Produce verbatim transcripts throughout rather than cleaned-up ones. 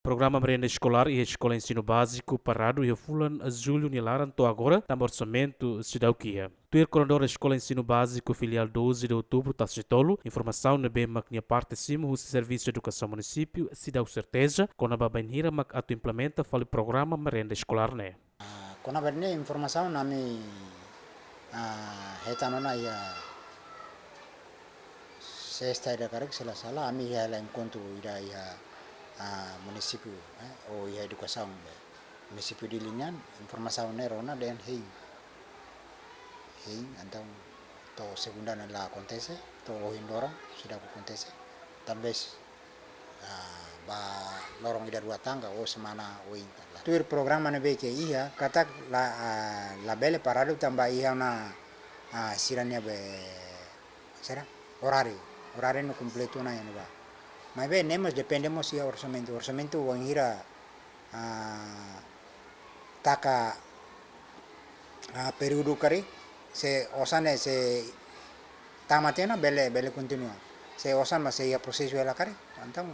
Programa merenda eskolár iha Eskola Ensinu Báziku paradu iha fulan Jullu nia laran to'o agora, tanba orsamentu seidauk iha. Tuir koordenadór Eskola Ensinu Báziku Filiál doze de Outubro, Tasitolu, informasaun ne'ebé mak nia parte simu husi Servisu Edukasaun Munisípiu seidauk serteza kona-ba bainhira mak atu implementa fali programa merenda eskolár ne'e. Ah, kona-ba ne'e informasaun ami, ah, hetan ona iha sesta ida karik, se la sala, ami iha hela enkontru ida iha, ah, munisípiu, eh, ou iha edukasaun, eh, munisípiu Dili nian, informasaun ne'e rona dehan hein. Hein, entaun to'o segunda ne'e la akontese, to'o ohin loron seidauk akontese. Talvés, ah, ba loron ida rua tan ka ou semana oin tan la. Tuir programa ne'ebé ke iha, katak la, ah, labele paradu tanba iha ona, ah, sira-nia be, sira, oráriu. Oráriu ne'e kompletu ona iha ne'ebá. Maibé ne'e mós depende mós iha orsamentu. Orsamentu wainhira, ah, taka, ah, períodu karik, se osan ne'e sei tama tiha ona bele, bele kontinua. Se osan mak sei iha prosesu hela karik, entaun,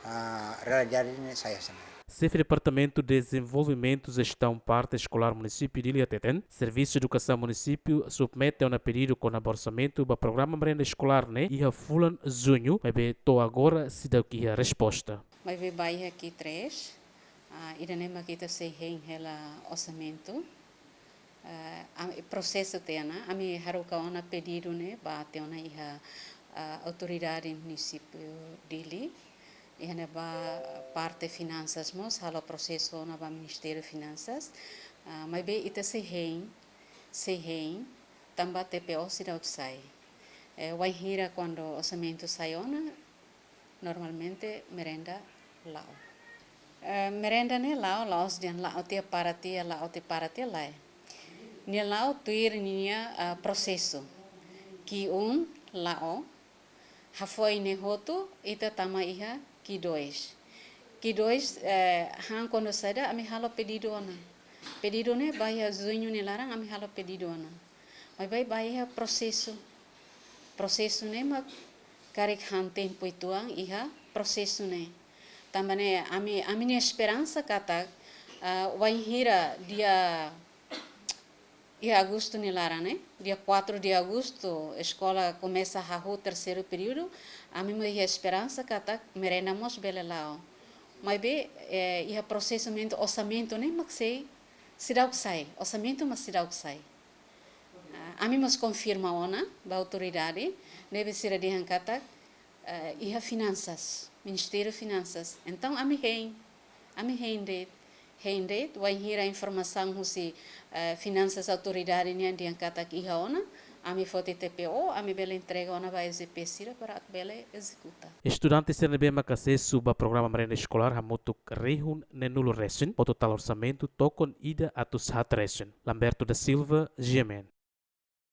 ah, realidade ne'e sai hanesan ne'e. Xefe Departamentu Dezenvolvimentu Jestaun Parte Eskolár Munisípiu Dili hateten, Servisu Edukasaun Munisípiu submete ona pedidu kona-ba orsamentu ba programa merenda eskolár ne'e iha fulan Juñu, maibé to'o agora seidauk iha resposta. Maibé ba iha Q três, ah, ida-ne'e mak ita sei hein hela orsamentu. Ah, am-, prosesu tiha ona, ami haruka ona pedidu ne'e ba tiha ona iha, ah, autoridade munisípiu Dili. Iha ne'ebá parte finansas mós halo prosesu ona ba Ministériu Finansas. Ah, maibé ita sei hein, sei hein, tanba T P O seidauk sai. Eh, wainhira kuandu orsamentu sai ona, normalmente merenda la'o. Eh, merenda ne'e la'o, la'ós dehan la'o tiha para tiha, la'o tiha para tiha lae. Nia la'o tuir ninia, ah, prosesu. Q um la'o, hafoin ne'e hotu ita tama iha Q dois. Q dois, eh, han kuandu saida ami halo pedidu ona. Pedidu ne'e ba iha Juñu nia laran ami halo pedidu ona. Maibé ba iha prosesu. Prosesu ne'e mak karik han tempu uitoan iha prosesu ne'e. Tanba ne'e ami, ami-nia esperansa katak, ah, wainhira dia, iha Agostu nia laran ne'e, dia quatro de Agosto, eskola komesa hahú terseiru períodu, ami mós iha esperansa katak merenda mós bele la'o. Maibé, eh, iha prosesimentu orsamentu ne'e mak sei, seidauk sai, orsamentu mak seidauk sai. Ah, ami mós konfirma ona ba autoridade, ne'ebé sira dehan katak, eh, iha finansas, Ministériu Finansas. Entaun ami hein, ami hein de'it, hein de'it, wainhira informasaun husi, eh, finansas autoridade nian dehan katak iha ona, ami foti T P O, ami bele entrega ona ba E G P sira para atu bele ezekuta. Estudante sira ne'ebé maka asesu ba programa merenda eskolár hamutuk rihun neenulu resin, ho totál orsamentu tokon ida atus haat resin. Lamberto da Silva, G M N.